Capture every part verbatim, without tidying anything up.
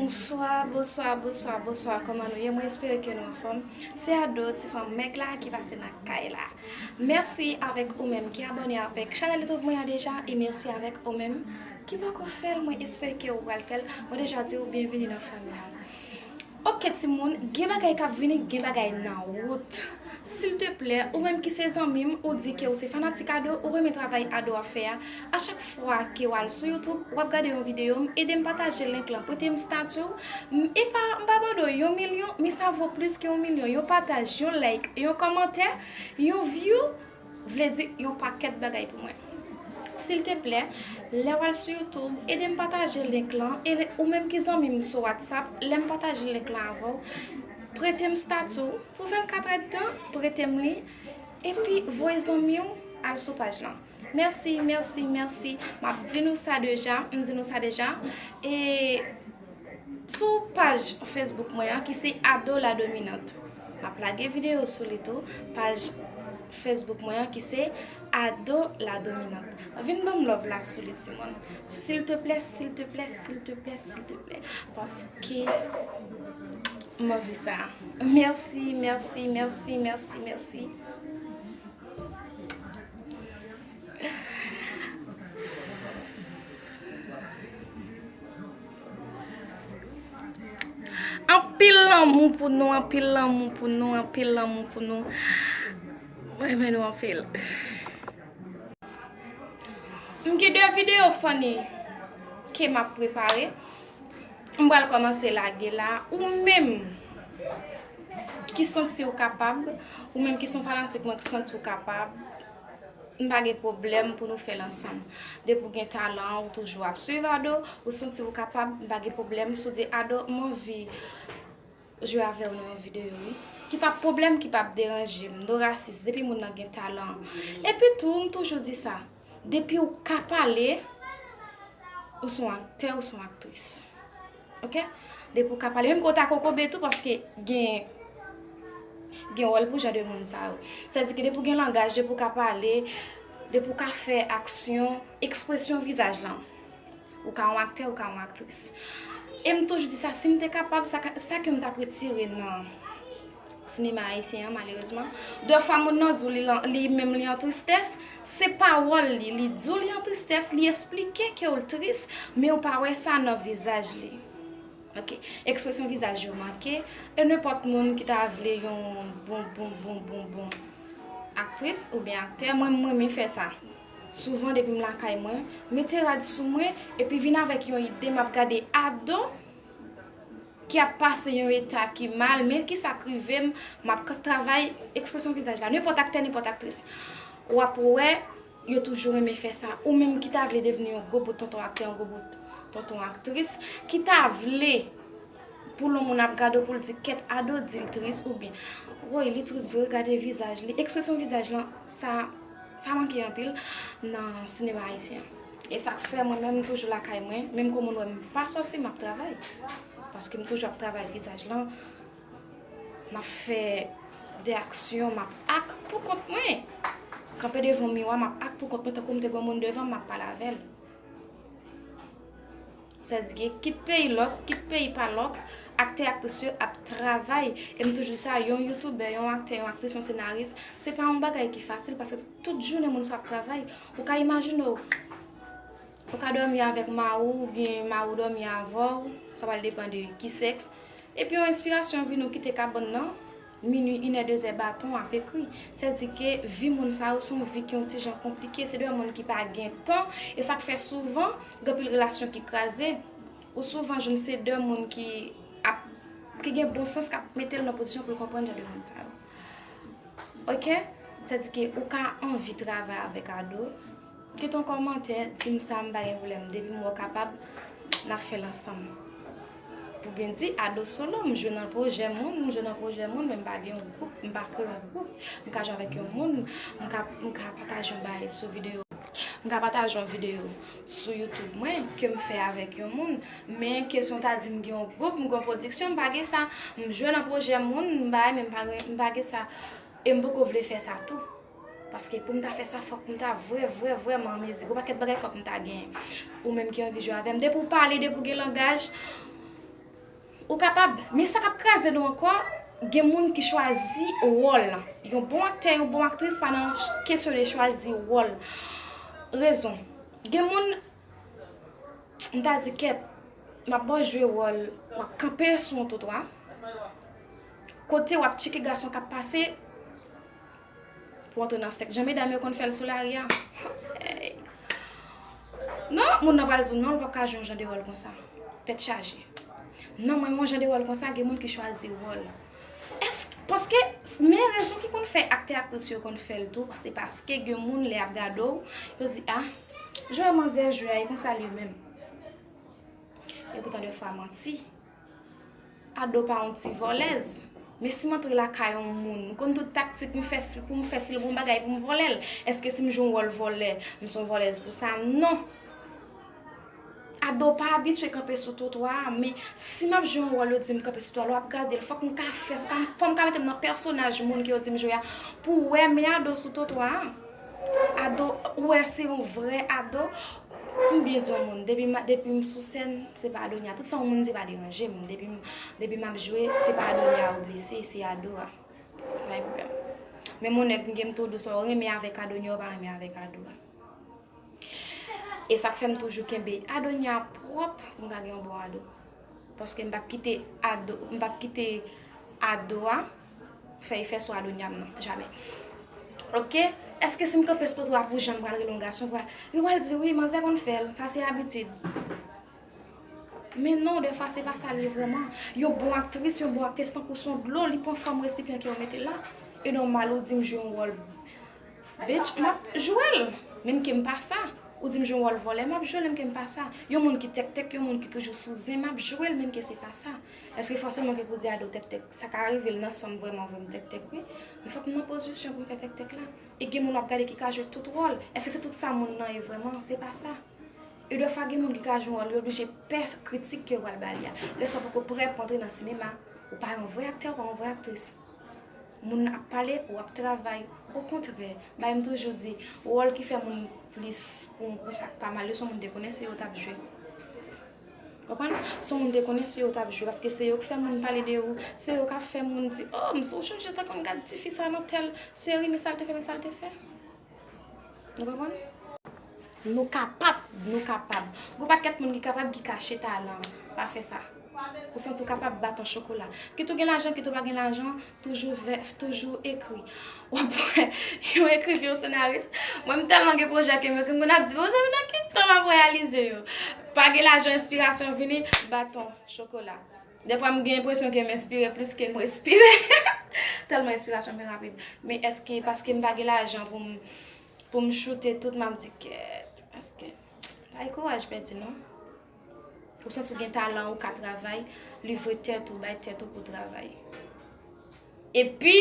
Bonswa, bonswa, bonswa, bonswa. Kòman nou ye? Mwen espere ke nou anfòm. Se Ado, ti fanm mèg la ki pase nan kay la. Mèsi avèk ou menm ki abòne avèk chanèl YouTube mwen an deja, e mèsi avèk ou menm ki poko fè l. Mwen espere ke ou pral fè l. Mwen deja di ou byenvini nan fanmi an. Oke timoun, gen bagay k ap vini, gen bagay nan wout. Silteplè, ou menm ki se zanmi m, ou di ke ou se fanatik Ado, ou renmen travay Ado ap fè a, a chak fwa ke w al sou YouTube, w ap gade yon videyo m, ede m pataje link lan, prete m statut w, m, epa, m pa mande w yon milyon, men sa vo plis ke yon milyon. Yon pataj, yon like, yon kòmantè, yon view, vle di yon pakèt bagay pou mwen. Silteplè, lè w al sou YouTube, ede m pataje link lan, e ou menm ki zanmi m sou WhatsApp, lè m pataje link lan avè w, prete m statut w pou vennkat èdtan, prete m li, epi voye zanmi w al sou paj lan. Mèsi, mèsi, mèsi. M ap di nou sa deja, m di nou sa deja. E sou paj Facebook mwen an ki se Ado La Dominante. M ap lage videyo sou li tou. Paj Facebook mwen an ki se Ado La Dominante. Vin ban m love la sou li timoun. Silteplè, silteplè, silteplè, silteplè. Paske m anvi sa. Mèsi, mèsi, mèsi, mèsi, mèsi. Anpil lanmou pou nou, anpil lanmou pou nou, anpil lanmou pou nou. Mwen renmen nou anpil. M gen de videyo funny ke m ap prepare. M pral kòmanse lage la. Ou menm ki santi w kapab, ou menm ki se yon fanatik mwen ki santi w kapab, m pa gen pwoblèm pou nou fè l ansanm. Depi w gen talan, ou toujou ap swiv Ado, ou santi w kapab, m pa gen pwoblèm. Si w di, Ado, m anvi jwe avè w nan yon videyo, wi. Ki p ap pwoblèm, ki p ap deranje m. No rasis, depi moun nan gen talan. Epi tou, m toujou di sa, depi w ka pale, ou se yon aktè, ou se yon aktris. Oke? Depi w ka pale, menm ke w ta kokobe tou, paske gen, gen wòl pou jan de moun sa yo. Sa di ke depi w gen langaj, depi w ka pale, depi w ka fè aksyon, ekspresyon vizaj lan, ou ka yon aktè, ou ka yon aktris. E m toujou di sa, si m te kapab, sa, ka- sa ke m t ap retire nan sinema ayisyen an, malerezman. Dèfwa moun nan di w li, lan- li menm li an tristès, se pawòl li, li di w li an tristès, li esplike ke w tris, men ou pa wè sa nan vizaj li. Oke, ekspresyon vizaj yo manke, e nenpòt moun ki ta vle yon bon, bon, bon, bon, bon aktris oubyen aktè, mwen, mwen renmen fè sa. Souvan, depi m lakay mwen, mete rad sou mwen, epi vin avèk yon ide, m ap gade Ado, ki ap pase yon eta ki mal, men kisa k rive m, m ap k- travay ekspresyon vizaj la. Nenpòt aktè, nenpòt aktris. W ap wè, yo toujou renmen fè sa. Ou menm ki ta vle devni yon gwo bout tonton aktè, yon gwo bout tonton aktris, ki ta vle pou yon moun ap gade w pou l di kèt Ado di l tris oubyen woy li tris vre, gade vizaj li, ekspresyon vizaj lan, sa, sa manke anpil nan sinema ayisyen an. E sa k fè mwen menm m toujou lakay mwen, menm ke moun wè m pa sòti, m ap travay. Paske m toujou ap travay vizaj lan, m ap fè de aksyon, m ap ak pou kont mwen. Kanpe devan miwa, m ap ak pou kont mwen, tankou m te gen yon moun devan m, m ap pale avè l. Sa di ke kit peyi lòk, kit peyi pa lòk, aktè, aktris yo ap travay. E m toujou di sa, yon youtubè, yon aktè, yon aktris, yon senaris, se pa yon bagay ki fasil, paske tout jounen moun sa ap travay. Ou ka imajine w, ou ka dòmi avèk mari w, oubyen mari w dòmi avè w, sa pral depann de ki sèks. Epi yon enspirasyon vini, ou kite kabann nan, minui, inè, dezè, baton ap ekri. Sa di ke vi moun sa yo se yon vi ki yon ti jan konplike, se de moun ki pa gen tan, e sa k fè souvan gen anpil relasyon ki kraze, ou souvan jwenn se de moun ki ap, ki gen bon sans k ap mete l nan pozisyon pou l konprann jan de moun sa yo. Oke? Sa di ke ou ka anvi travay avèk Ado. Kite yon kòmantè, di m sa, m pa gen pwoblèm. Depi m wè w kapab, n ap fè l ansanm. Pou byen di, Ado solo, m jwe nan pwojè moun, m jwe nan pwojè moun, men m pa gen yon gwoup, m pa kreye yon gwoup. M ka jwe avèk yon moun, m ka, m ka pataje yon bagay sou videyo. M ka pataje yon videyo sou YouTube mwen ke m fè avèk yon moun, men kesyon ta di m gen yon gwoup, m gen yon pwodiksyon, m pa gen sa. M jwe nan pwojè moun, m bay, men m pa gen, m pa gen sa. E m poko vle fè sa tou. Paske pou m ta fè sa, fòk m ta vrè, vrè, vrèman an mezi. Gon pakèt bagay fòk m ta genyen. Ou menm ki anvi jwe avè m, depi w pale, depi w gen langaj, Ou kapab, men sa k ap kraze nou ankò, gen moun ki chwazi wòl. Yon bon aktè, yon bon aktris pa nan kesyon de chwazi wòl. Rezon. Gen moun, m ta di kèt, m ap ba w jwe wòl, w ap kanpe sou yon twotwa, kote w ap tcheke gason k ap pase, pou antre nan sèks. Jan medam yo konn fè l sou lari a. Hey. Non, moun nan pral di w non, l p ap ka jwe yon jan de wòl konsa. Tèt chaje. Non, mwen, yon jan de wòl konsa, gen moun ki chwazi wòl. Èske, paske, men rezon ki konn fè aktè aktris yo konn fè l tou, se paske gen moun lè y ap gade w, yo di, ah, jan manzè jwe a, e konsa l ye menm. Epoutan, dèfwa, manti. Ado pa yon ti vòlèz. Men si m antre lakay yon moun, m konn tout taktik m fè si, pou m fè si l gon bagay pou m vòlè l. Èske si m jwe yon wòl vòlè, m se yon vòlèz pou sa? Non. Ado pa abitye kanpe sou twotwa a, men si m ap jwe yon wòl, yo di m kanpe sou twotwa a, lè w ap gade l, fòk m ka fè, fòk m, fòk m ka mete m nan pèsonaj moun ke yo di m jwe a, pou w wè men Ado sou twotwa a. Ado, ou wè se yon vrè Ado. M byen di yon moun, depi m, depi m sou sèn, se pa Adonia. Tout sa yon moun di pa deranje m. Depi m, depi m ap jwe, se pa Adonia ou blese, se Ado a. Pa gen pwoblèm. Men mon nèg, m gen m tou dous, ou renmen avèk Adonia, ou pa renmen avèk Ado a. E sa k fè m toujou kenbe Adonia pwòp pou m ka gen yon bon Ado. Paske m p ap kite Ado, m p ap kite Ado a fè efè sou Adonia m nan, jamè. Oke? Èske si m kanpe sou twotwa a pou jan m pral rele yon gason, pral, yo pral di, wi, manzè konn fè l, sa se abitid. Men non, dèfwa se pa sa l ye vrèman. Yon bon aktris, yon bon aktris tankou se yon dlo, li pran fòm resipyan ke yo mete la. E nòmal ou di m jwe yon wòl Bitch, m ap jwe l, menm ke m pa sa. Ou di m jwe yon wòl vòlè, m ap jwe l, menm ke m pa sa. Yon moun ki tèktèk, yon moun ki toujou sou zen, m ap jwe l, menm ke se pa sa. Èske fòseman ke pou di Ado tèktèk, sa ka rive l nan san m vrèman vre m tèktèk, wi. Men fòk m nan pozisyon pou m fè tèktèk la. E gen moun w ap gade ki ka jwe tout wòl. Èske se tout sa moun nan ye vrèman? Se pa sa. E dèfwa gen moun ki ka jwe yon wòl, yo oblije pè kritik ke yo pral ba li a. Lè sa w poko prè pou antre nan sinema, ou pa yon vrè aktè, ou pa yon vrè aktris. Moun nan ap pale, ou ap travay. Okontrè, bagay m toujou di, wòl ki fè moun plis pou, pou sa k pa mal yo, se yon moun te konnen se yo t ap jwe. Konprann? Se yon moun te konnen se yo t ap jwe, paske se yo k fè moun pale de ou, se yo k ap fè moun di, oh, m, ou chonje ta konn gad tifi sa nan tèl seri, men sa l te fè, men sa l te fè. Nou konprann? Nou kapab, nou kapab. Gon pakèt moun ki kapab, ki kache talan. Pa fè sa. Ou santi w kapab, baton chokola. Kit ou gen lajan, kit ou pa gen lajan, toujou vè, toujou ekri. W ap wè, yon ekriven, yon senaris. Mwen, m tèlman gen pwojè ke m ekri, m konn ap di, bon, zanmi, nan ki tan m ap reyalize yo? Pa gen lajan, enspirasyon vini, baton chokola. Dèfwa m gen enpresyon ke m enspire plis ke m respire. Tèlman enspirasyon vin rapid. Men èske paske m pa gen lajan pou m, pou m choute tout, m ap di, kèt, èske, pa gen kouraj pèdi non. Ou santi w gen talan, ou ka travay, livre tèt ou, bay tèt ou pou travay. Epi,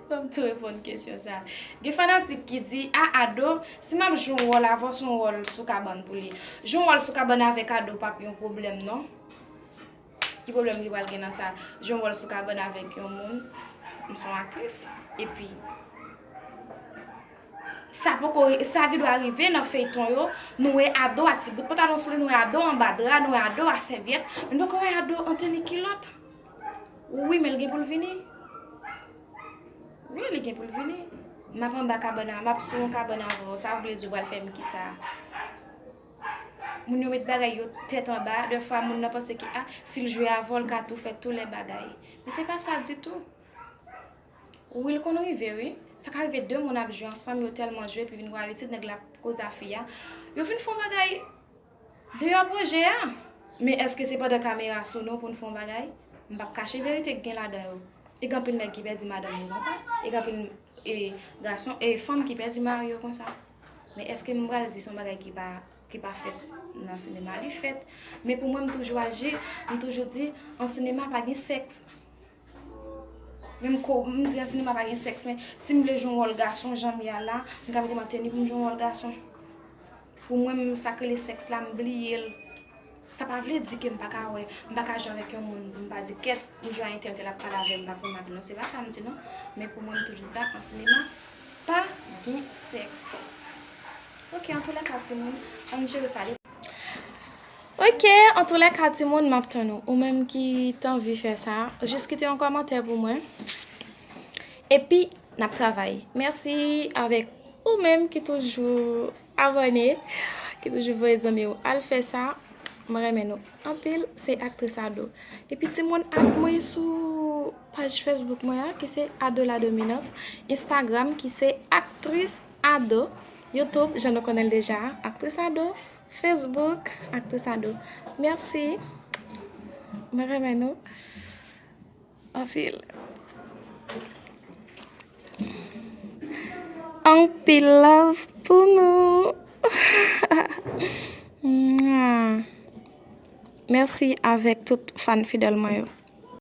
ban m tou reponn kesyon sa. Gen fanatik ki di, a, Ado, si m ap jwe yon wòl avè w, se yon wòl sou kabann pou li. Jwe yon wòl sou kabann avèk Ado p ap yon pwoblèm non. Ki pwoblèm ki pral gen nan sa? Jwe yon wòl sou kabann avèk yon moun, m se yon aktris. Epi, sa poko, sa gendwa rive nan feyton yo, nou wè Ado a ti bout pantalon sou li, nou wè Ado anba dra, nou wè Ado a sèvyèt, men nou poko wè Ado an teni kilòt. Wi, men l gen pou l vini. Wi, li gen pou l vini. M ap anba kabann nan, m ap sou yon kabann avè w, sa vle di w pral fè m kisa? Moun yo met bagay yo tèt anba, dèfwa moun nan panse ke, a, si l jwe avè w, l ka tou fè tou lè bagay. Men se pa sa ditou. Wi, l konn rive, wi. Sa ka rive de moun ap jwe ansanm, yo tèlman jwe, epi vin gen abitid, nèg la ap koze a fi a. Yo fin fè yon bagay deyò pwojè a. Men èske se pandan kamera sou nou pou n fè yon bagay? M p ap kache verite k gen ladan yo. E gen anpil nèg ki pèdi madanm yo konsa. E gen anpil, e, gason, e, fanm ki pèdi mari yo konsa. Men èske m pral di se yon bagay ki pa, ki pa fèt nan sinema? Li fèt. Men pou mwen, m toujou aji, m toujou di, an sinema pa gen sèks. Menm ko, m di an sinema pa gen sèks, men si m vle jwe yon wòl gason, jan m ye a la, m ka mete m an teni pou m jwe yon wòl gason. Pou mwen menm, sa k rele sèks la, m bliye l. Sa pa vle di ke m pa ka wè, m pa ka jwe avèk yon moun, pou m pa di, kèt, m jwe a entèl, entèl ap pale avè m, m pa pran mari non, se pa sa m di non. Men pou mwen, m toujou di sa, an sinema, pa gen sèks. Oke, antoulèka, timoun, ann jere sa. Ok, antoulèka, timoun, m ap tann ou. Ou menm ki t anvi fè sa, jis kite yon kòmantè pou mwen. Epi, n ap travay. Mèsi avèk ou menm ki toujou abòne, ki toujou voye zanmi w al fè sa. Mwen renmen nou anpil, se Aktris Ado. Epi timoun, add mwen sou paj Facebook mwen an, ki se Ado La Dominante, Instagram, ki se Aktris Ado, YouTube, jan nou konnen l deja, Aktris Ado, Facebook, Aktris Ado. Mèsi. Mwen renmen nou anpil. Anpil love pou nou. Mwa. Mèsi avèk tout fan fidèl mwen yo.